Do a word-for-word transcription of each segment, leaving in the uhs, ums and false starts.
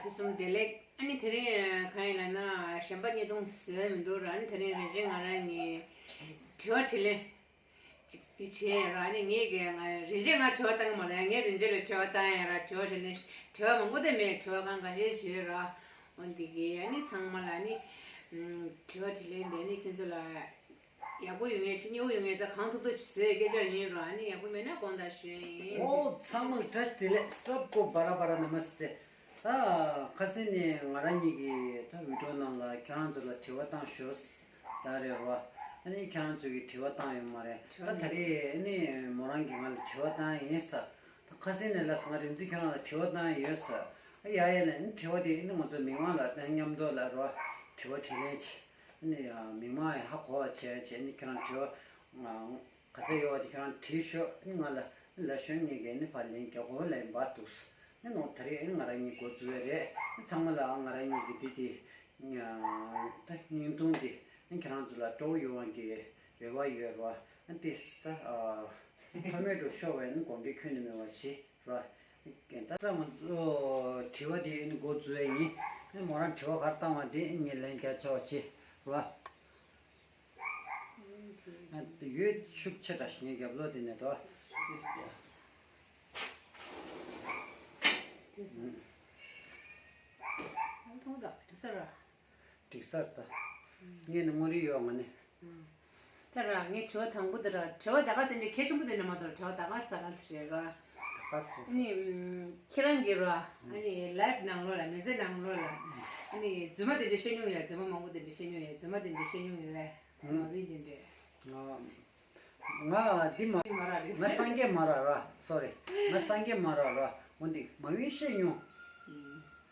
དུས་གསུམ་བདེ་ལེགས། ཨ་ནི་དེ་རིང་གང་ཡིན་ལབ་ན་གཞན་པ་བརྙན་ཐུང་བཟོས་མི་འདུག་ར། ཨ་ནི་དེ་རིང་རིན་ཆེན་ང་རང་གཉིས་དྲི་བ་དྲིས་ལན་ཅིག་འདི་བྱས་ར། ཨ་ནི་ངས་ཀྱི་ང་རིན་ཆེན་ང་དྲི་བ་བཏང་གི་མ་རེད། ངས་རིན་ཆེན་ལ་དྲི་བ་བཏང་ཡ་ར། དྲི་བ་དྲིས་ལན་དྲི་བ་མང་པོ་དེ་མེད། དྲི་བ་གང་ག་ཤེད་བྱས་ར། འོ་འདི་གི་ཨ་ནི་ཚང་མ་ལ་ཨ་ནི་དྲི་བ་དྲིས་ལན་དེ་ནི་ཁྱེད་ཚོ་ལ། ཡག་པོ་ཡོང་ངེས་ཤིག་སྙན་པོ་ཡོང་ངེས། ད་གང་ཐུབ་ཐུབ་བཟོས་སྐད་ཆ་ཡིན་རོགས། ཨ་ནི་ཡག་པོ་མེད་ན་དགོངས་དག་ཞུ་ཡིན། ཨོ་ཚང་མ་བཀྲ་ཤིས་བདེ་ལེགས། སབ་ཀོ་བ་ར་བ་ར་ན་མ་སི་ཏེ། ད་ཁ་སང་ནས་ང་རང་གཉིས་ཀྱི་ད་བི་ཌིའོ་ནང་ལ་ཁྱེད་རང་ཚོ་ལ་དྲི་བ་བཏང་ཞོག་ད་རེད་རོ། ཨ་ནི་ཁྱེད་རང་ཚོ་གིས་དྲི་བ་བཏང་ཡོད་མ་རེད། ད་ད་རེས་ཨ་ནི་མོ་རང་གིས་ང་ལ་དྲི་བ་བཏང་ཡིན་ས། ད་ཁ་སང་ནས་ལ་ང་རིན་ཆེན་ཁྱེད་རང་ལ་དྲི་བ་བཏང་ཡོད་ས། ཨ་ཡ་ཡ་ལ་ཨ་ནི་དྲི་བ་དེ་ཨ་ནི་ང་ཚོ་མི་མང་ལ་ད་མཉམ་དུ་ལ་རོ་དྲི་བ་དྲིས་ལན་བྱེད། ནི་མི་མང་ཡང་ཧ་གོ་བ་བྱས་བྱས་ནི་ཁྱེད་རང་དྲི་བ་ག་ཚད་ཡོད་པ་དེ་ཁྱེད་རང་དྲིས་ཤོག་ནི་ང་ལ་ལ་ཞོན་ངེས་ཀྱི་ནི་ཕར་ལན་རྒྱག་གོ་ལན་འབའ་འདུག་ནི་ནོ་ད་རེས་ནི་ང་རང་གཉིས་འགོ་འཛུགས་པ་རེད། ནི་ཚང་མ་ལ་ང་རང་གཉིས་ཀྱི་འདི་དེ་ད་བརྙན་ཐུང་འདི་ནི་ཁྱེད་རང་ཚོ་ལ་སྤྲོ་བོ་ཡོང་བ་གི་རེ་བ་ཡོད་རོ། ནི་ཏིས་ད་ཐོག་མེད་དུ་ཤོར་བའི་ནི་དགོངས་འགལ་ཁྱོན་ནས་མེད་པ་བྱེད། ར། ད་ལྟ་ང་ཚོ་དྲི་བ་དེ་ནི་འགོ་འཛུགས་ཡ་ཡིན། ནི་མོ་རང་དྲི་བ་ག་རེ་བཏང་བ་དེ་ངས་ལན་རྒྱག་ཆ་བ་བྱེད་ར། ཡོད་ཤུགས་ཆེ་དྲགས་ཤིག་ངའི་རྒྱབ་ལོགས་དེ་ནས་དོ། འགྲིག་ས་རེད་ད། ངས་ནི་དངོས་རིགས་ཡོད་ང་ནི། ད་ར་ངས་དྲི་བ་དང་པོ་དེ་ར། དྲི་བ་ད་ག་ཟེར་འདི་གལ་ཆེན་པོ་དེ་འདྲ་མ་གཏོགས་དྲི་བ་ད་ག་ཟེར་ག་ཟེར་རེད་ར། ད་ག་ཟེར། ཨ་ནི་ཁྱེད་རང་གིས་ར། ཨ་ནི་ལའེབ་ནང་ལོགས་ལ་མི་ཚེ་ནང་ལོགས་ལ། ཨ་ནི་རྫུན་མ་དེ་འདྲ་བཤད་མྱོང་ཡོད། རྫུན་མ་མང་པོ་དེ་འདྲ་བཤད་མྱོང་ཡོད། རྫུན་མ་དེ་འདྲ་བཤད་མྱོང་ཡོད་པས། མ་བིན་དེ་འདྲས། ང་འདི་མ། མ་ར་རེད། ང་སངས་རྒྱས་མ་ར་ར། སོ་རི། ང་སངས་རྒྱས་མ་ར་ར། འོ་འདི་མ་བིན་བཤད་མྱོང་།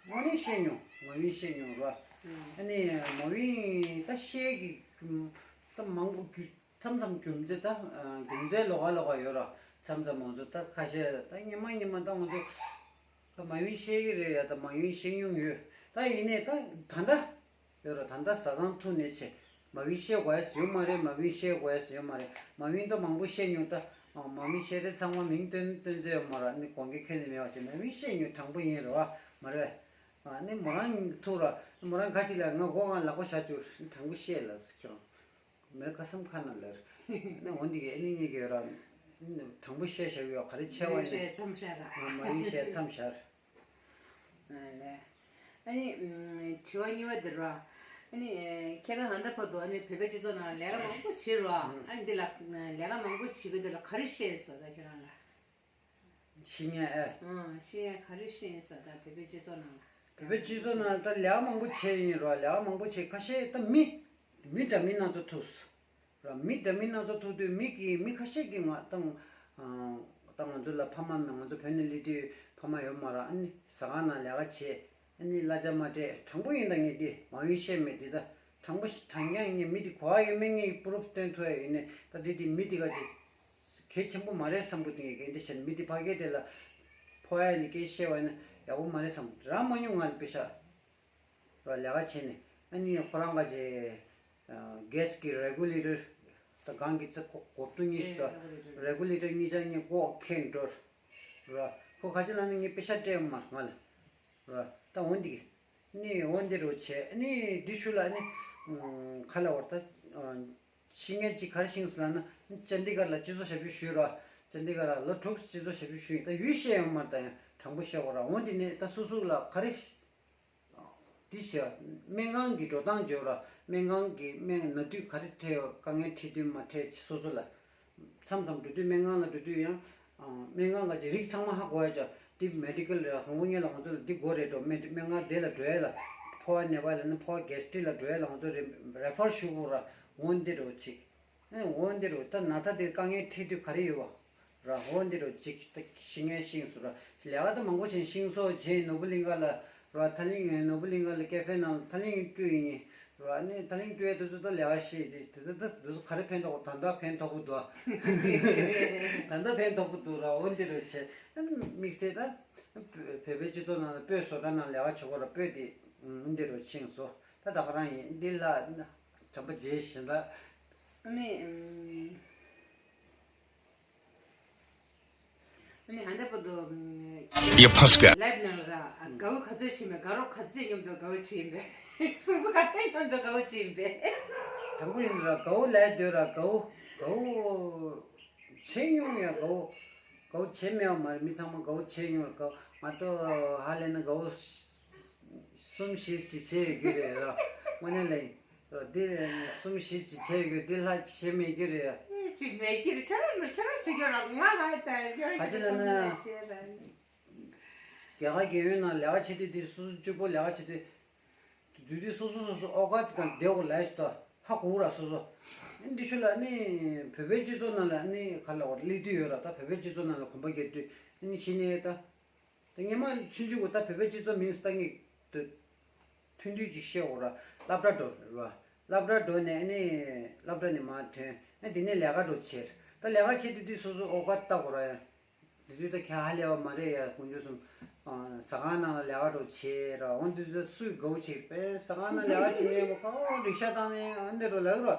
དངོས་གནས་བཤད་མྱོང་། མ་བིན་བཤད་མྱོང་ར། ཨ་ནི་མ་བིན་ད་བཤད་ཀྱི་ད་མང་པོ་རྒྱུ། མཚམས་མཚམས་རྒྱུ་མཚན་ད་རྒྱུ་མཚན་ལོགས་ཀ་ལོགས་ཀ་ཡོད་ར། མཚམས་མཚམས་ང་ཚོ་ད་ཁ་ཤས་ད་སྙན་མ་སྙན་མ་ད་ང་ཚོ་ད་མ་བིན་བཤད་ཀྱི་རེད་ཡ། ད་མ་བིན་བཤད་མྱོང་ཡོད། ད་ཡིན་ནའི་ད་ད་ད་ཡོད་ར། ད་ད་བཟའ་ཚང་ཐུག་ནས་བྱས་མ་བིན་བཤད་དགོས་ཡ་ཡོད་མ་རེད། མ་བིན་བཤད་དགོས་ཡ་ཡོད་མ་རེད། མ་བིན་ད་མང་པོ་བཤད་མྱོང་། ད་མ་བིན་བཤད་དེ་ཚང་མ་མིང་སྟོན་སྟོན་ཚེ་ཡོད་མ་ར། ནི་དགོངས་འགལ་ཁྱོན་ནས་མེད་པ་བྱས་མ་བིན་བཤད་མྱོང་། དྲང་པོ་ཡིན་རེད་བ་མ་རེད། ནི་མོ་རང་ཐུག་ར། མོ་རང་ཁ་ཅིག་ལ་ང་མགོ་གང་ལག་པ་བཞག་བཅུག་དྲང་པོ་བཤད་ལ་ཁྱོད། མོའི་ཁ་སེམས་ཁ་ན་ལར། ནི་འོ་འདི་གི་ཨ་ནི་གཉིས་ཀྱི་ར། དྲང་པོ་བཤད་བཞག་ཡོད། ག་རེ་ཆེ་བ་ཡིན། བཤད་མཚམས་བཞག་ར། མ་ཡིན་བཤད་མཚམས་བཞག་ཨ་ནི་དྲི་བ་གཉིས་པ་འདི་ར། ཨ་ནི་ཁྱེད་རང་ཧན་ད་བར་དུ་ཨ་ནི་བོད་པའི་སྤྱི་ཚོགས་ནང་ལས་ཀ་མང་པོ་བྱེད་ར། ཨ་ནི་འདི་ལ་ལས་ཀ་མང་པོ་བྱེད་དགོས་འདི་ལ་ག་རེ་ཤེས་སོ་ད་ཁྱེད་རང་ལ། ཤེས་ཡོན་ཨེ། ཨང་། ཤེས་ཡོན་ག་རེ་ཤེས་ཡོན་ཟེར་ད་བོད་པའི་སྤྱི་ཚོགས་ནང་ལ། བོད་པའི་སྤྱི་ཚོགས་ནང་ད་ལས་ཀ་མང་པོ་བྱས་ཡིན་རོགས། ལས་ཀ་མང་པོ་བྱས་ཁ་ཤས་ད་མི། མི་འདྲ་མིན་སྣ་ཚོགས་ཐུག་རོགས། མི་འདྲ་མིན་སྣ་ཚོགས་ཐུག་དུས་མི་གི་མི་ཁ་ཤས་ཀྱིས་ང་ད། ད་ང་ཚོ་ལ་ཕ་མ་མེད། ང་ཚོ་བོད་ནས་སླེབས་དུས་ཕ་མ་ཡོད་མ་རེད། ཨ་ནི་ཟ་ཁང་ནང་ལས་ཀ་བྱས། ཨ་ནི་གླ་ཆ་མ་སྤྲད། དྲང་པོ་ཡིན་ད། ངས་འདི་མ་ཡིན་བཤད་མེད་འདི་ད། དྲང་པོ་དྲང་རྐྱང་ངས་མི་འདི་གོ་བ་ཡོད་མེད་ངས་པུ་རུབ་སྟོན་ཐུབ་ཡ་ཡོད་ནས་ད་འདི་འདི་མི་འདི་ག་ཅིག་གལ་ཆེན་པོ་མ་རེད་བསམ་གི་འདུག་ངས་འདི་བྱས་ནས་མི་འདི་ཕ་གི་དེ་ལ་ཕོག་ཡ་ནི་སྐད་བཤད་པ་ཡིན་ན་ཡག་པོ་མ་རེད་བསམ་གི་འདུག་རང་མ་མྱོང་ང་ལ་པེ་ཤ་ར་ལས་ཀ་བྱས་ནས་ཨ་ནི་ཁོ་རང་ག་ཅེ་གེ་སི་གི་རེ་གུ་ལེ་ཊར་ད་གང་གི་ཚེ་གོ་གོབ་ཏུ་གཉིས་ཤི་ད་རེ་གུ་ལེ་ཊར་གཉིས་ཆ་གཉིས་ཀོག་ཁེན་འགྲོ་ར་ཁོ་ག་ཅེ་ལ་ནི་ངས་པེ་ཤ་སྤྲད་མ་ང་ལ་ར་ད་འོན་འདི་གི་ནི་འོ་འདི་རུ་བྱས། ནི་འདི་ཤུ་ལ་ནི་ཁ་ལ་བར་ད་ཤི་ངན་ཅིག་ག་རེ་ཤིང་སུ་ལ་ན་ཅན་དི་གར་ལ་སྤྱི་ཚོགས་ཞབས་ཞུ་ཞུས་ར། ཅན་དི་གར་ལ་ལོ་དྲུག་སྤྱི་ཚོགས་ཞབས་ཞུ་ཞུས་ཡིན། ད་ཡུལ་ཤེས་ཡོང་མར་ད་ཡང་དྲང་པོ་བཤད་གོ་ར། འོ་འདི་ནི་ད་སུ་སུ་ལ་ག་རེ་འདི་བྱས་སྨན་ཁང་གི་འགྲོ་སྟངས་བརྗོད་ར། སྨན་ཁང་གི་སྨན་ན་དུས་ག་རེ་འཕྲད་ཡོད། དཀའ་ངལ་འཕྲད་དུས་མ་འཕྲད་སོ་སོ་ལ། མཚམས་མཚམས་འགྲོ་དུས་སྨན་ཁང་ལ་འགྲོ་དུས་ཡང་། སྨན་ཁང་ག་ཅིག་རིགས་ཚང་མ་ཧ་གོ་ཡ་ཅག་འདི་མེ་ཌི་ཀལ་རེད། དང་པོ་ངེད་ལ་ང་ཚོ་ལ་འདི་དགོས་རེད་འགྲོ། སྨན་སྨན་ཁང་དེ་ལ་འགྲོ་ཡ་ལ་ཕོ་བ་ནད་པ་ལ་ནི་ཕོ་བ་གེ་སི་ཊི་ལ་འགྲོ་ཡ་ལ་ང་ཚོ་རེ་རེ་ཕར་ཞུ་དགོས་ར། འོ་འདི་རུ་ཅིག་འོ་འདི་རུ་ད་ན་ཚ་དེ་དཀའ་ངལ་འཕྲད་དུས་ག་རེ་ཡོད་བ། ར་འོ་འདི་རུ་ཅིག་ད་ཤི་ངན་ཤིང་སུ་ར་ལས་ཀ་ད་མང་པོ་བྱས་ཤིང་སོ་བྱས་ནོར་བུ་གླིང་ག་ལ། ར་ཐ་ལིང་ནོར་བུ་གླིང་ག་ལ་ཀེ་ཧྥེ་ནང་ཐ་ལིང་སྤྲུལ་ཡིན། ར་ནི་ཐ་ལིང་སྤྲུལ་ཡ་དེ་ཚོ་ད་ལས་ཀ་ཤེས་ཏེ་དེ་ཚོ་ད་དེ་ཚོ་ག་རེ་ཕན་ཐོགས། ད་ལྟ་ཕན་ཐོགས་པོ་འདུག་ད་ལྟ་ཕན་ཐོགས་པོ་འདུག་ར། འོ་འདི་རུ་བྱས་དམིགས་བསལ་ད་བོད་པའི་སྤྱི་ཚོགས་ནང་ལ་སྤོས་བཟོ་གྲྭ་ནང་ལས་ཀ་བྱེད་གོ་ར། སྤོས་དེ་འདི་རུ་ཕྱིན་སོ། ད་ད་ག་རང་ཡིན་འདི་ལ་དྲན་པ་བརྗེད་བཞིན་ལ། ཨ་ནི་ཨ་ནི་ཧན་ད་པོ་དོ། ཡ་ཕ་སྐད། ལའེབ་ནང་ལ་ར། དགའ་བོ་ག་ཚོད་བྱིན་པས། དགའ་རོགས་ག་ཚོད་མཉམ་དུ་དགའ་བོ་བྱིན་པས། ཕུང་པོ་ག་ཚོད་མཉམ་དུ་དགའ་བོ་བྱིན་པས། དང་པོ་ཡིན་ར་དགའ་བོ་ལས་སྡོད་ར་དགའ་བོ་དགའ་བོ་བྱེད་མྱོང་ཡ་དགའ་བོ་དགའ་བོ་བྱེད་མེད་པ་མ་རེད། མི་ཚང་མ་དགའ་བོ་བྱེད་མྱོང་ར་དགའ་བོ་མ་གཏོགས་ཧ་ལས་ན་དགའ་བོ་གསུམ་བཞི་ཞིག་བྱེད་ཡོད་ཀྱི་རེད་ར། དངོས་གནས་ལ་ཡིན་ར་འདི་གསུམ་བཞི་ཞིག་བྱེད་ཡོད་ཀྱི་འདི་ལྷག་བྱེད་མེད་ཀྱི་རེད། ཅིག་མེད་ཀྱི་རེད། ཁྱོད་རང་ཁྱོད་རང་བྱེད་ཀྱི་ར་ང་ཧ་ད་ཁྱོད་རང་ག་ཚོད་ན་བྱེད་ར། རྒྱ་གར་རྒྱལ་ཡོངས་ནང་ལས་ཀ་བྱེད་དུས་དེ་སོ་སོ་གཅིག་པོ་ལས་ཀ་བྱེད་དུས། དུས་དུས་སོ་སོ་སོ་སོ་ཨོ་ཀ་གང་བདེ་བོ་ལས་ཤི་ཏོ་ཧ་གོ་ར་སོ་སོ། འདི་ཤུ་ལ་ནི་བོད་པའི་སྤྱི་ཚོགས་ནང་ལ་ནི་ག་ལ་བར་སླེབས་དུས་ཡོད་ར། ད་བོད་པའི་སྤྱི་ཚོགས་ནང་ལ་གོམ་པ་རྒྱབ་དུས་ནི་ཤི་ནས་ད་ད་ངས་མ་ཆུང་ཆུང་གོ་ད་བོད་པའི་སྤྱི་ཚོགས་མིང་ལྟ་ངེས་དུ་ཐུན་དུས་ཅིག་བཤད་འོ་ར། སློབ་གྲྭ་འགྲོ་ར་སློབ་གྲྭ་འགྲོ་ནས་ནི་སློབ་གྲྭ་ནས་མ་ཐོན་ནས་དེ་ནས་ལས་ཀ་འགྲོ་བྱེད་ད་ལས་ཀ་བྱེད་དུས་དུས་སོ་སོ་ཨོ་ཀ་ལྟ་གོ་ར་ཡ། དེ་དུས་ད་ཁྱེད་ཧ་ལས་པ་མ་རེད་ཡ། དཀོན་མཆོག་གསུམ། ཨ། ཟ་ཁང་ནང་ལ་ལས་ཀ་འགྲོ་བྱེད་ར། འོན་ཏེ་ད་སུས་དགའ་བོ་བྱེད་པས། ཟ་ཁང་ནང་ལས་ཀ་བྱེད་མཁན་པོ་ཁ་འོ་རིག་ཤ་བཏང་ནས་ཨ་འདི་རུ་ལག་ར་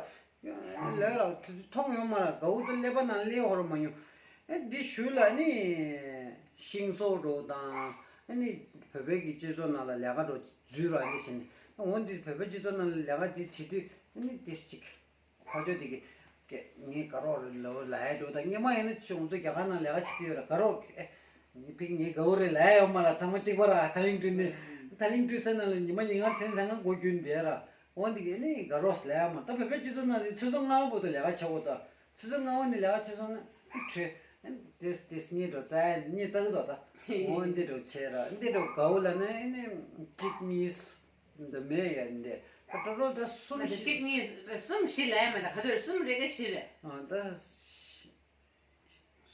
ལག་ར་མཐོང་ཡོང་མ་ར། དགའ་བོ་ད་ཀླད་པ་ནང་སླེབས་ཧོར་མ་མྱོང་། ཨེ་འདི་ཞུ་ལ་ནི་ཤིང་བཟོ་འགྲོ་དང་ཨ་ནི་བོད་པའི་གི་སྤྱི་ཚོགས་ནང་ལ་ལས་ཀ་འགྲོ་འཛུལ་ར་འདི་བྱེད་ནས། འོན་ཏེ་བོད་པའི་སྤྱི་ཚོགས་ནང་ལ་ལས་ཀ་འདི་བྱེད་དུས་ཨ་ནི་འདི་གཅིག་ཕ་ཆོས་དེ་གི་ངའི་དགའ་རོགས་རེད་ལོ་ལ་ཡ་འགྲོ་ད་སྙེ་མ་ཡིན་ན་ཆུང་ཚོ་རྒྱ་གར་ནང་ལས་ཀ་བྱེད་ཀྱི་ཡོད་ར། དགའ་རོགས་ཨེ་ངའི་ཕིག་ངའི་དགའ་བོ་རེད་ལ་ཡ་ཡོད་མ་ལ་ཚང་མ་གཅིག་པ་ར། ཐ་ལིང་བྲུས་ནས་ཐ་ལིང་བྲུས་ས་ནང་ལ་ཉི་མ་ཉིན་གང་མཚན་ཚང་གང་སྒོ་རྒྱུན་བསྡད་ར། འོན་ཏེ་གི་ནི་དགའ་རོགས་ལ་ཡ་མ་ད་བོད་པའི་སྤྱི་ཚོགས་ནང་ལ་ཆུ་ཚོད་ལྔ་པ་བར་དུ་ལས་ཀ་བྱ་དགོས་ད། ཆུ་ཚོད་ལྔ་པ་ནས་ལས་ཀ་བྱེད་སོང་ན་ཁྲོས་དེ་དེ་སྙེ་འགྲོ་རྩ་སྙེ་རྩ་གི་དོ་ད། འོ་འདི་འགྲོ་བྱས་ར་འདི་འགྲོ་དགའ་བོ་ལ་ནི་ནི་གཅིག་གཉིས། འདི་མེད་ཡ་འདི། ད་ཀྲོ་ཀྲོ་ད་གསུམ་ང་ཚོ་བཞི། གཅིག་གཉིས་གསུམ་བཞི་ལ་ཡ་མེད་ད། ག་ཚོད་རེད། གསུམ་རེ་ག་བཞི་རེད། ཨ་ད་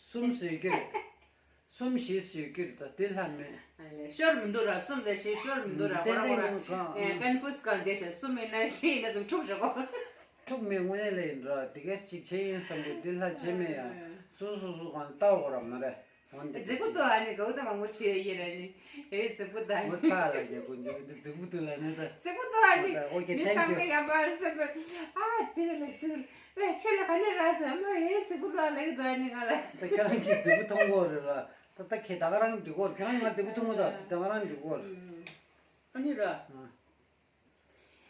གསུམ་ཟེར་གྱི་རེད། གསུམ་བཞི་ཟེར་གྱི་རེད། ད་དེ་ལྷག་མེད། ཨ་ལས་ཤོར་མི་འདུག་ར། གསུམ་དང་བཞི་ཤོར་མི་འདུག་ར། ཏན་ཧོ་ར་ཧོ་ཏན་ར་ཡིན་གང་ཨེ་ཀན་ཕུས་གང་དེ་བཞིན་གསུམ་ཡིན་ན་བཞི་ཡིན་ན་གསུམ་དྲུག་རེད་གོ། དྲུག་མེད་དངོས་གནས་ལ་ཡིན་ར། དེ་གས་གཅིག་བྱས་ཡིན་བསམ་གྱི་དེ་ལྷག་བྱས་མེད་ཡ། སོ་སོ་སོ་གང་ལྟ་བ་ར་མ་རེད། འོན་ཏེ་རྫིག་པོ་འདུག་ཨ་ནི་དགའ་བོ་དང་མང་པོ་བྱེད་ཡོད་ཡིན་ར་ནི། ཨེ་རྫིག་པོ་འདུག་ཨ་ནི། ངོ་ཚ་ལ་རྒྱལ་པོ་འདུག་འདི་རྫིག་པོ་འདུག་ལ་ནི་ད། རྫིག་པོ་འདུག་ཨ་ནི། Okay, མི་thank ཚང་you. མས་ཡང་པ་སེམས་པ་ཨ་རྫིག་ལ་རྫིག་ལ་ཨེ་ཁྱོད་ལ་ག་ནས་རག་ཟེར་མ། ཨེ་རྫིག་པོ་འདུག་ལ་ཡི་འདུག་ཨ་ནི་ང་ལ། ད་ཁྱེད་རང་གིས་རྫིག་པོ་མཐོང་གོ་རེད་ལ། ད་ད་ཁྱེད་ད་ག་རང་འགྲིག་གོ་རེད། ཁྱེད་རང་ང་རྫིག་པོ་མཐོང་གོ་ད་ད་ག་རང་འགྲིག་གོ་རེད། ཨ་ནི་ར། ཨ།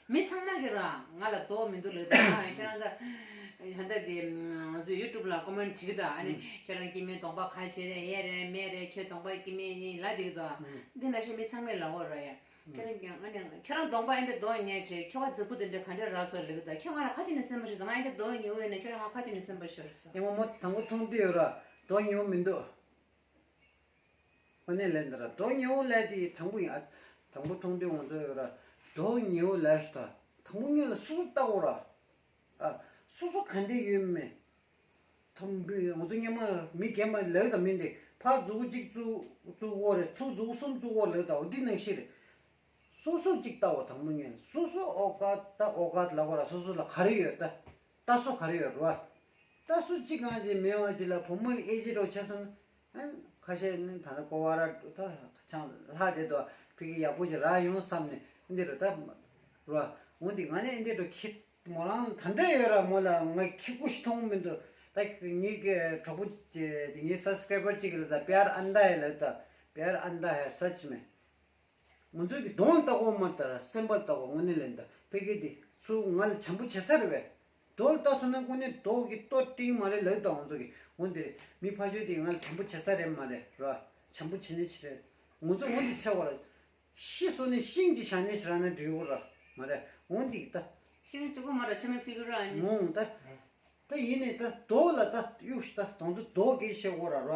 མི་ཚང་མ་གི་ར་ང་ལ་དོགས་མི་འདུག་ལབ་ད། ཁྱེད་རང་ད་ཧན་ད་དེ་ང་ཚོ་ཡུ་ཊུབ་ལ་ཀོ་མེན་ཊི་བྲིས་ད། ཨ་ནི་ཨུམ། ཁྱེད་རང་སྐྱེ་དམན་གདོང་པ་ག་ཞིག་རེད། ཡས་རེད་མས་རེད། ཁྱོད་གདོང་པ་སྐྱེ་དམན་ཡིན་ལབ་འདུག་ད། ཨུམ། འདི་ནང་བཞིན་མི་ཚང་མས་ལབ་ཡོད་ར་ཡ། ཁྱེད་རང་ཀྱང་ཨ་ནི་ཁྱོད་རང་གདོང་པ་ཨེ་འདྲ་མདོག་ཉེས་བྱས། ཁྱོ་ག་རྫིག་པོ་དེ་འདྲ་ག་འདྲ་རག་སོང་ལབ་ད། ཁྱོད་ང་ལ་ཁ་ཅིག་ནས་སེམས་པ་ཤོར་སོང་། ང་ཨེ་འདྲ་མདོག་ཉེས་པོ་ཡིན་ན་ཁྱོད་རང་ང་ཁ་ཅིག་ནས་སེམས་པ་ཤོར་སོང་། ཨེ་མ་མོ་དང་པོ་མཐོང་དུས་ཡོད་ར་མདོག་ཉེས་པོ་མི་འདུག་དངོས་གནས་ལན་འདི་ར་མདོག་ཉེས་པོ་ལས་དེ་དང་པོ་ཡིན། ཨ་དང་པོ་མཐོང་དུས་ང་ཚོ་ཡོད་ར་མདོག་ཉེས་པོ་ལས་ཤི་ད། དང་པོ་ངས་ལ་སོ་སོ་ལྟ་གོ་ར། ཨ་སོ་སོ་ག་འདྲ་ཡོད་མེད། དང་པོ་ང་ཚོ་སྔོན་མ་མི་རྒན་པ་ལབ་ད་མིན་ཏེ་ཕར་མཛུ་གུ་གཅིག་བཙུགས་བཙུགས་གོ་རེད། ཚུར་མཛུ་གུ་གསུམ་བཙུགས་གོ་ལབ་ད། འོ་འདི་ནང་བཞིན་རེད། སོ་སོ་གཅིག་ལྟ་གོ་དང་པོ་ངས་སོ་སོ་ཨོ་ཀ་ད་ཨོ་ཀ་ལབ་གོ་ར། སོ་སོ་ལ་ག་རེ་ཡོད་ད། ལྟ་སོ་ག་རེ་ཡོད་རེད་བ། ལྟ་སོ་གཅིག་གང་ཅིག་མེད་པ་ཅིག་ལ་བུ་མོ་ལ་ཨེ་ཅི་འདྲ་བྱས་སོང་ན། ཨ་ཁ་ཤས་ནི་ད་ལྟ་ཀོ་བ་ར་ད་ཆང་ལྷག་བསྡད་དོ་ཕ་གི་ཡག་པོ་ཅིག་རག་ཡོང་བསམ་ནས་འདི་རུ་ད་ར། འོ་འདི་ང་ནི་འདི་རུ་ཁྱི་མོ་རང་ད་འདྲ་ཡོད་ར། མོ་ལ་ང་ཁྱི་ཀུ་ཞིག་མཐོང་མི་འདུག་ད་ངེད་ཀྱི་གྲོགས་པོ་དེ་ངའི་སབ་སི་ཀ་རའི་བར་གཅིག་ལ་ད་པེ་ཡར་ཨན་ད་ཧེ་ལ་ད་པེ་ཡར་ཨན་ད་ཧེ་སར་ཆི་མེད། ང་ཚོས་ཀྱི་གདོང་ལྟ་གོ་མ་ལྟ་ར་སེམས་པ་ལྟ་གོ། དངོས་གནས་ལན་ད་ཕ་གི་དེ་ཚུར་ང་ལ་བྱམས་པོ་བྱེད་ས་རེད་བས། མདོག་ལ་ལྟ་སོང་ན་དངོས་གནས་མདོག་གི་ལྟོ་སྤྲིང་མ་རེད་ལབ་དང་ང་ཚོ་གི་འོན་ཏེ་མི་ཕ་ཆོས་དེ་ང་ལ་བྱམས་པོ་བྱེད་ས་རེད་མ་རེད་ར། བྱམས་པོ་བྱེད་ནི་ཆི་རེད། ང་ཚོ་འོན་ཏེ་ཚེ་བ་ལ་ཤི་སོང་ནས་ཤིང་གཅིག་བཞག་ནས་ཆི་ར་ན་འགྲིག་གོ་ར་མ་རེད། འོན་ཏེ་ད་ཤིང་གཅིག་པོ་མ་ར་ཆི་མེད་ཕི་གི་ར་ཨ་ནི་འོང་ད། ད་ཡིན་ནས་ད་མདོག་ལ་ད་གཡུག་ཤི་ད་དང་ཚོ་མདོག་གི་བཤད་གོ་ར་ར།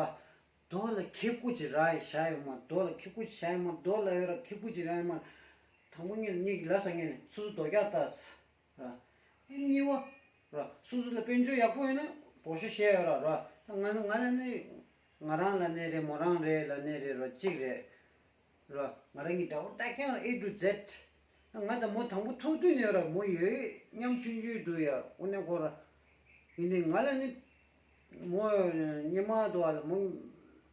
མདོག་ལ་ཁེ་ཀུ་ཅི་ར་ཡི་བྱ་ཡོད་མ། མདོག་ལ་ཁེ་ཀུ་ཅི་བྱ་ཡོད་མ། མདོག་ལ་ཡོད་ར་ཁེ་ཀུ་ཅི་ར་ཡོད་མ། དང་པོ་ངས་ངེད་ཀྱི་ལ་ས་ངས་ནས་སོ་སོ་རྡོ་རྒྱག་ལྟ་ས་ར། གཉིས་པ་ར་སོ་སོ་ལ་དཔལ་འབྱོར་ཡག་པོ་ཡོད་ན་སྦོ་ཤོ་བཤད་ཡོད་ར་ར། ད་ང་ང་ལ་ནི་ང་རང་ལ་ནི་རེད་མོ་རང་རེད་ལ་ནི་རེད་ར་གཅིག་རེད་ར། ང་རང་གི་འདྲ་པོ་ལྟ་མཁན་ཨེ་ཊུ་ཛེཌ། ང་དང་མོ་དང་པོ་ཐུག་དུས་ནས་ར་མོ་ཡོད་མཉམ་ཆུང་ཆུང་འདུག་ཡ། དངོས་གནས་ཁོ་ར་ཡིན་ནི་ང་ལ་ནི། མོ་ཉི་མ་དུ་བ་ལ་མོ་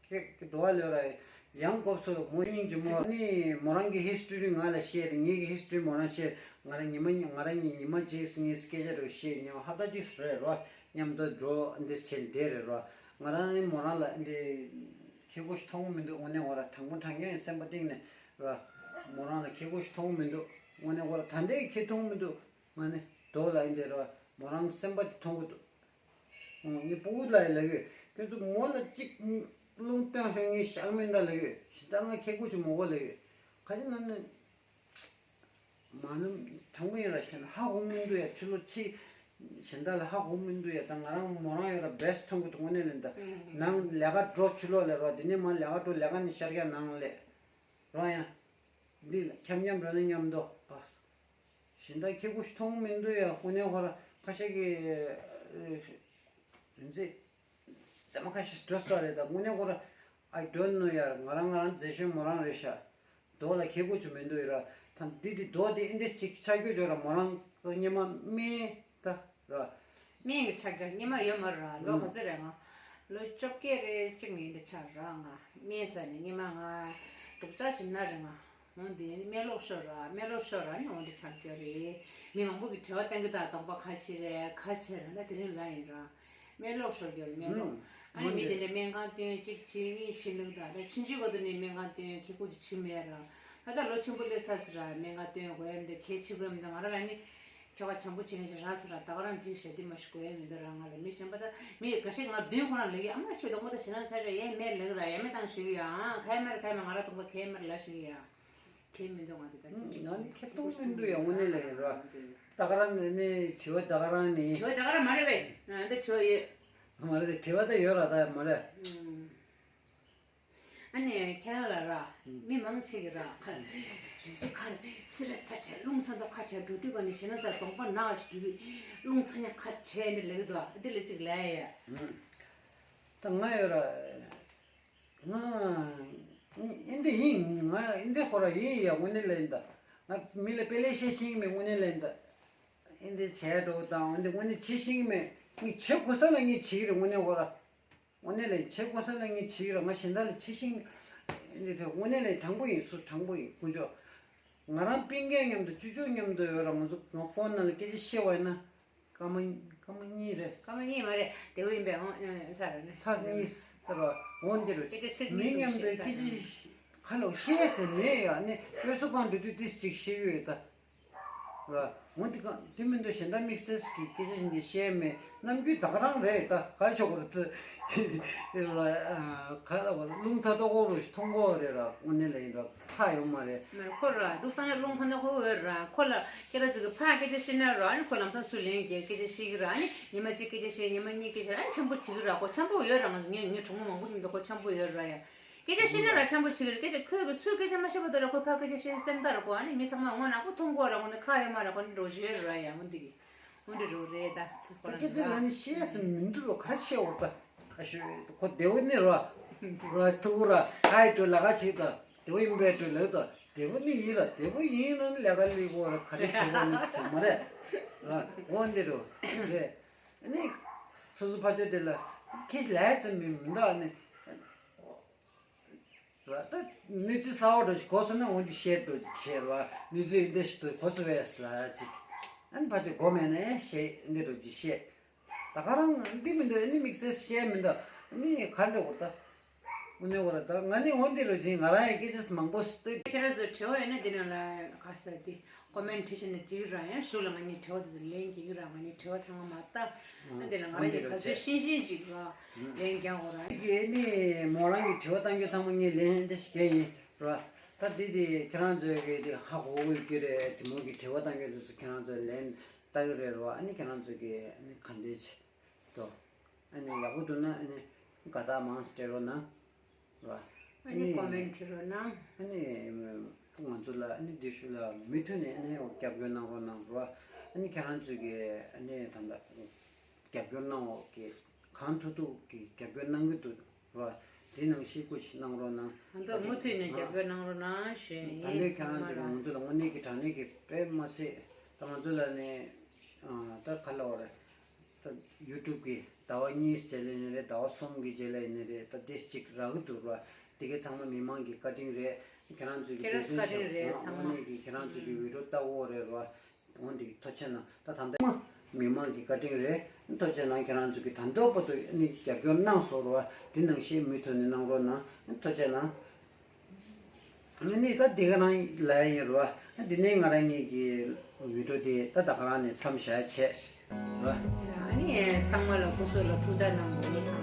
ཁེ་དུ་བ་ལོས་ར་ཡང་སྐབས་སུ་མོ་སྙིང་རྗེ་མོ་ནི་མོ་རང་གི་ཧིས་ཊོ་རི་ང་ལ་བཤད་རེད། ངེད་ཀྱི་ཧིས་ཊོ་རི་མོ་རང་བཤད། ང་རང་ཉི་མ་ང་རང་གཉིས་ཉི་མ་གཅིག་གཉིས་སྐད་ཆ་རེ་བཤད། ཉི་མ་ཧབ་ཏ་གཅིག་རེད་རོ། མཉམ་དུ་འགྲོ་འདི་བྱས་བསྡད་རེད་རོ། ང་རང་ནི་མོ་རང་ལ་འདི་ཁེ་ཁོ་ཞིག་མཐོང་གི་མི་འདུག་དངོས་གནས་ང་རང་དྲང་པོ་དྲང་རྐྱང་ཡིན་སེམས་པ་གཏིང་ནས། ར། མོ་རང་ལ་ཁེ་གོ་ཞིག་མཐོང་མི་འདུག་དངོས་གནས་ཁོ་ར་ད་ལྟའི་ཁེ་མཐོང་མི་འདུག་ང་ནི་དོ་ལ་ཡིན་དེ་ར་མོ་རང་སེམས་པ་དེ་མཐོང་གི་འདུག་ཨོ་ངས་སྤུ་གུ་ལ་ཡི་ལ་གི་ཁྱོད་ཚོ་མོ་ལ་གཅིག་རླུང་སྟོན་ཤོག་ངས་བཞག་མིན་ད་ལ་གི་ཞི་ད་ང་ཁེ་གོ་ཞིག་མོ་གོ་ལ་གི་ཁ་ཅིག་ན་ནི། མ་ནུ་དྲང་པོ་ཡིན་ལ་ཤེས་ན་ཧ་གོ་མི་འདུག་ཡ། ཕྱི་ལོ་ཕྱི་གཞན་དག་ལ་ཧ་གོ་མི་འདུག་ཡ། ད་ང་རང་མོ་རང་ཡོད་ར་བེས་མཐོང་གི་འདུག་དངོས་གནས་ལན་ད་ནང་ལས་ཀ་འགྲོ་ཕྱི་ལོགས་ལས་རོགས་དེ་ནས་མ་ལས་ཀ་འགྲོ་ལས་ཀ་ནས་ཤར་རྒྱག་ནང་ལས་རོགས་ཡ། འདི་ལ་འཁྱམ་འཁྱམ་རོ་ནས་མཉམ་དུ་བ། གཞན་དག་ཁྱེད་ཀུ་མཐོང་མི་འདུག་ཡ། དངོས་གནས་ཁོ་ར་ཁ་ཤས་ཀྱི་རིན་ཚེ། ཚད་མ་ཁ་ཤས་འགྲོ་ས་རེད་ད། དངོས་གནས་ཁོ་ར། I don't know ཡར་ང་རང་ང་རང་མཛེས་ཤོས་མོ་རང་རེད་ཤག་རྡོ་ལ་ཁེ་གོ་ཅུ་མི་འདུག་ཡོད་ར། ད་འདི་འདི་རྡོ་འདི་ཨིན་དེ་ཅིག་ཆ་རྒྱུ་ཅོ་ར་མོ་རང་སྙེ་མ་སྨན་ད་ར། སྨན་གྱི་ཆ་རྒྱུ་སྙེ་མ་ཡོད་མ་ར་ལོ་ག་ཚོད་རེད་ང་། ལོ་བཅོ་བརྒྱད་རེད་ཅིག་མིན་འདི་ཆ་ར་ང་སྨན་ཟ་ནས་སྙེ་མ་ང་སྡུག་ཅག་ཞིག་ན་རེད་ང་། འོ་འདི་སྨན་ལོག་ཤོར་ར་སྨན་ལོག་ཤོར་ར་ནི་འོ་འདི་ཆ་རྒྱུ་རེད། མི་མང་པོ་གི་དྲི་བ་བཏང་གི་ད་གདོང་པ་ག་ཆེ་རེད་ག་ཆེ་རེད་ད་དེ་རིང་ལ་ཡིན་ར། སྨན་ལོག་ཤོར་རྒྱུ་རེད་སྨན་ལོག་ཨ་ནི་མི་དེ་འདྲ་སྨན་ཁང་སྟོན་གཅིག་བྱེད་གཉིས་བྱེད་འདུག་ད་ད་ཕྱིན་ཆད་གོ་དུ་ནས་སྨན་ཁང་སྟོན་ཁེ་ཁུག་ཅིག་བྱེད་མེད་ར། ད་ད་ལོ་ཆེན་པོ་སླེབས་ཚར་ཟེར་ར་སྨན་ཁང་སྟོན་དགོས་ཡ་མི་འདུག་གལ་ཆེ་དགོས་མི་འདུག་ང་རང་ལ་ནི། ཁྱོ་ག་བྱང་བུ་བྱེད་མཁན་ཞིག་རག་ས་ར་ད་ག་རང་འགྲིག་ཤག་འདི་མ་ཞིག་དགོས་ཡ་མི་འདུག་ར་ང་ལ་མི་གཞན་པ་ད་མི་འགའ་ཤས་ང་མདུན་ཁོ་རང་ལབ་ཀྱི་ཨ་མ་ཁྱོད་དང་པོ་ད་ཞེ་ན་ཚ་རེད་ཡ་མེད་ལབ་ཀྱི་ར་ཡ་མེད་བཏང་ཞིག་ཡ་ཨ་ཁ་ཡ་མ་རེད་ཁ་ཡ་མ་ང་ར་དང་པོ་ཁ་ཡ་མ་རེད་ལབ་ཞིག་ཡ་ཁྱད་མི་འདུག་ང་འདི་ད་ང་ནི་ཁྱད་གཏོང་མི་འདུག་ཡ་དངོས་གནས་ལ་ཡིན་ར་ད་ག་རང་ནི་དྲི་བ་ད་ག་རང་ནི་དྲི་བ་ད་ག་རང་མ་རེད་པས་ཨ་འདི་དྲི་བ་ཡོད་མ་རེད་དེ་དྲི་བ་ད་ཡོད་ར་ད་མ་རེད། ཨ་ནི་ཁྱེད་རང་ལ་ར། མི་མང་ཆེ་གི་ར་ཁ། རེ་ཞིག་ཁ་སི་ར་ཚ་ཁྲལ་རླུང་ཚ་མདོག་ཁ་ཁྲལ་འགྲོ་དུས་ག་ནས་ཞེ་ན་ཚ་གདོང་པ་ནག་ཞིག་འགྲོ་དུས་རླུང་ཚ་ཉག་ཁ་ཁྲལ་འདི་ལེགས་འདུག་ཨ་འདི་ལ་ཅིག་ལས་ཡ། ད་ང་ཡོད་ར། ང་ཨིན་འདི་ཡིན་ང་ཨིན་འདི་ཁོ་ར་ཡིན་ཡ་དངོས་གནས་ལ་ཡིན་ད། ང་མི་ལ་དཔེ་ལས་བཤད་ཤེས་ཀྱི་མེད་དངོས་གནས་ལ་ཡིན་ད། ཨིན་འདི་བྱས་འགྲོ་དང་ཨིན་འདི་དངོས་གནས་བྱེད་ཤེས་ཀྱི་མེད་ངས་བྱེད་དགོས་ས་ལ་ངས་བྱེད་ཀྱི་རེད་དངོས་གནས་ཁོ་ར། དངོས་གནས་ལས་བྱེད་དགོས་ས་ལ་ངས་བྱེད་ཀྱི་རེད་ང་གཞན་དག་ལ་བྱེད་ཤིང་། འདི་དེ་དངོས་གནས་ལས་དྲང་པོ་ཡིན་སུ་དྲང་པོ་ཡིན་དཀོན་མཆོག་ང་རང་སྤུན་ཀྱག་མཉམ་དུ་ཅུ་ཅུ་མཉམ་དུ་ཡོད་ར་ང་ཚོ་ང་ཕོན་ནང་ལ་སྐད་ཆ་བཤད་པ་ཡིན་ན། སྐར་མ་སྐར་མ་གཉིས་རེད། སྐར་མ་གཉིས་མ་རེད་དེ་བོ་ཡིན་པས་འོང་ས་ར་ནས། ཚགས་གཉིས་ཟེར་བ་འོང་འདི་རུ་སྐད་ཆ་ཚིག་མི་གཉིས་མཉམ་དུ་སྐད་ཆ་ཁ་ལོ་བཤད་ཟེར་མེད་ཡ་ནི་དབུས་སུ་གང་འགྲོ་དུས་ཏིས་ཅིག་བཤད་ཡོད་ད། ར། འོན་ཏེ་གང་དེ་མིན་དུ་གཞན་དག་དམིགས་བསལ་གྱི་སྐད་ཆ་ཞིག་འདི་བཤད་མེད་ནམ་རྒྱུན་ད་ག་རང་རེད་ད་ག་ཆོག་གོ་ར་ཙི། ག་ལ་བ་རླུང་ཚ་ཏོག་གོ་རུ་མཐོང་གོ་རེད་ར་དངོས་གནས་ལ་ཡིན་ར་ཐག་ཡོང་མ་རེད། མར་ཁོ་ར་འདུག་སང་ལ་རླུང་ཚ་ཏོག་གོ་འོད་ར་ཁོ་ལ་སྐད་ར་ཙི་གི་ཕ་སྐད་ཆ་བཤད་ན་ར་ཨ་ནི་ཁོ་ལམ་སང་ཚུར་ལན་རྒྱག་སྐད་ཆ་བཤད་གི་ར་ཨ་ནི་ཉི་མ་གཅིག་སྐད་ཆ་བཤད་ཉི་མ་གཉིས་སྐད་ཆ་ཨ་ནི་འཆམ་པོ་བྱེད་གི་ར་ཁོ་འཆམ་པོ་ཡོད་ར་ང་ཚོ་ངའི་ངའི་གྲོགས་མོ་མང་པོ་མཉམ་དུ་ཁོ་འཆམ་པོ་ཡོད་ར་ཡ། སྐད་ཆ་བཤད་ན་ར་འཆམ་པོ་བྱེད་ཀྱི་རེད་སྐད་ཆ་ཁོས་ཀྱི་ཚུལ་སྐད་ཆ་མ་བཤད་པ་དེ་ར་ཁོས་ཕ་སྐད་ཆ་བཤད་སེམས་ཐག་ར་ཁོ་ཨ་ནི་མི་ཚང་མ་ངོ་ནག་པོ་མཐོང་གོ་ར་ཁོ་ནི་ཁ་ཡོད་མ་ར་ཁོ་ནི་འགྲོ་བཞིན་ར་ཡ་འོ་འདི་གི་འོ་འདི་རུ་རེད་ད་ཁོ་ར་སྐད་ཆ་ལ་ནི་བཤད་སེམས་མི་འདུག་ཁ་ཆེ་བོ་ད་ཨ་ཤོད་ཁོ་བདེ་བོ་ནི་ར་ར་ཐུག་ར་ཁ་ཡི་དུ་ལ་ཁ་ཆེ་ད་བདེ་བོ་ཡིན་པའི་དུ་ལ་ད་བདེ་བོ་ནི་ཡིན་ར་བདེ་བོ་ཡིན་ན་ནི་ལས་ཀ་ལས་གོ་ར་ཁ་རེ་ཆེ་བོ་ནི་ཚོ་མ་རེད་ར་འོ་འདི་རུ་རེད་ནི་སོ་སོ་ཕ་ཆོས་དེ་ལ་ཁྱེད་ལས་སེམས་མི་མི་འདུག་ཨ་ནི། ར་ད་ནི་ཅི་ས་འོག་འགྲོ་ཞིག་གོ་སོང་ན་འོན་ཏེ་བཤད་འགྲོ་ཞིག་བཤད་ར་ནི་ཅི་འདི་ཞིག་ཏུ་གོ་སོང་བས་ལ་ཅིག་ཨ་ནི་ཕ་ཆོས་གོ་མེད་ནས་བཤད་འདི་འགྲོ་ཅིག་བཤད་ད་ག་རང་འདི་མི་འདུག་ཨ་ནི་དམིགས་བསལ་བཤད་མི་འདུག་ཨ་ནི་ག་འདི་གོ་ད་འོ་ནི་གོ་ར་ད་ང་ནི་འོན་ཏེ་རོ་ཅིག་ང་རང་ཡི་སྐད་ཆ་མང་པོ་ཞིག་ལྟོས། ཁྱེད་རང་ཚོ་དྲི་བ་ཡོད་ན་འདི་ནང་ལ་ག་ས་འདི། ཀོ་མེན་ཊི་བྲིས་ཤེས་ན་འགྲིག་ར་ཡང་ཞུ་ལ་ང་གཉིས་དྲི་བ་དེ་ཚོ་ལན་རྒྱག་གི་ར་ང་གཉིས་དྲི་བ་ཚང་མ་མ་ལྟ། ཨ་འདི་ལ་ང་རང་གིས་ག་ཚོད་ཤེས་ཤེས་ཅིག་ར་ལན་རྒྱག་གོ་ར། འདི་གི་ནི་མོ་རང་གི་དྲི་བ་བཏང་རྒྱུ་ཚང་མ་ངས་ལན་འདི་ཞིག་རྒྱག་ཡིན་ར། ད་འདི་དེ་ཁྱེད་རང་ཚོས་གི་དེ་ཧ་གོ་གི་རེད་དེ་མོ་གི་དྲི་བ་བཏང་རྒྱུ་དེ་ཚོ་ཁྱེད་རང་ཚོས་ལན་ལྟ་གི་རེད་ར་ཨ་ནི་ཁྱེད་རང་ཚོས་གི་ཨ་ནི་ག་འདྲས་ཅིག་ཏོ། ཨ་ནི་ཡག་པོ་འདུག་ན་ཨ་ནི་དགའ་རྟགས་མང་སྤྲད་རོགས་གནང་། རོ། ཨ་ནི་ཨ་ནི་ཀོ་མེན་ཊི་རོགས་གནང་། ཨ་ནི་ང་ཚོ་ལ་ཨ་ནི་འདི་ཞུ་ལ་མུ་མཐུད་ནས་ཨ་ནི་རྒྱབ་སྐྱོར་གནང་རོགས་གནང་རོ། ཨ་ནི་ཁྱེད་རང་ཚོས་ཀྱི་ཨ་ནི་ད་ལྟ་རྒྱབ་སྐྱོར་གནང་འོག་གི་གང་ཐུབ་ཐུབ་ཀྱི་རྒྱབ་སྐྱོར་གནང་གི་འདུག་རོ། དེ་ནང་བཞིན་སྐུ་ཞིག་གནང་རོགས་གནང་། ང་ཚོ་མུ་མཐུད་ནས་རྒྱབ་སྐྱོར་གནང་རོགས་གནང་ཞུ་ཡིན། ད་ལྟའི་ཁྱེད་རང་ཚོས་ཀྱི་ང་ཚོ་ལ་དངོས་གནས་ཀྱི་དྲང་གནས་ཀྱི་དཔེ་མ་ཟད་ད་ང་ཚོ་ལ་ནི་ད་ག་ལ་བ་རེད། ད་ཡུ་ཊུབ་གི་ཟླ་བ་གཉིས་རྗེས་ལ་ཡིན་རེད་ཟླ་བ་གསུམ་གི་རྗེས་ལ་ཡིན་རེད་ད་དེ་གཅིག་རག་གི་འདུག་ར། དེ་གའི་ཚང་མ་མི་མང་གི་བཀའ་དྲིན་རེད། ཁྱེད་རང་ཚོ་གི་ཁྱེད་རང་ཚོ་བཀའ་དྲིན་རེད་ཚང་མ། དངོས་གནས་ཀྱི་ཁྱེད་རང་ཚོ་གི་ཝི་ཌིའོ་ལྟ་འོ་རེད་ར། འོ་འདི་ཐུགས་རྗེ་གནང་ད་ད་ལྟ་མི་མང་གི་བཀའ་དྲིན་རེད། ཐུགས་རྗེ་གནང་ཁྱེད་རང་ཚོ་གི་ད་ལྟ་བར་དུ་ནི་རྒྱབ་སྐྱོར་གནང་སོང་ར། དེ་ནང་བཞིན་མུ་མཐུད་ནས་གནང་རོགས་གནང་ཐུགས་རྗེ་གནང་། ཨ་ནི་ད་འདི་ག་རང་ལ་ཡིན་རོ། ཨ་འདི་ནས་ང་རང་གཉིས་ཀྱི་བི་ཌིའོ་དེ་ད་ད་ག་རང་ནས་མཚམས་བཞག་བྱས་རོ། ཨ་ནི་ཚང་མ་ལ་སྐུ་གཟུགས་ལ་ཐུགས་ཅག་གནང་དགོས་ལོ།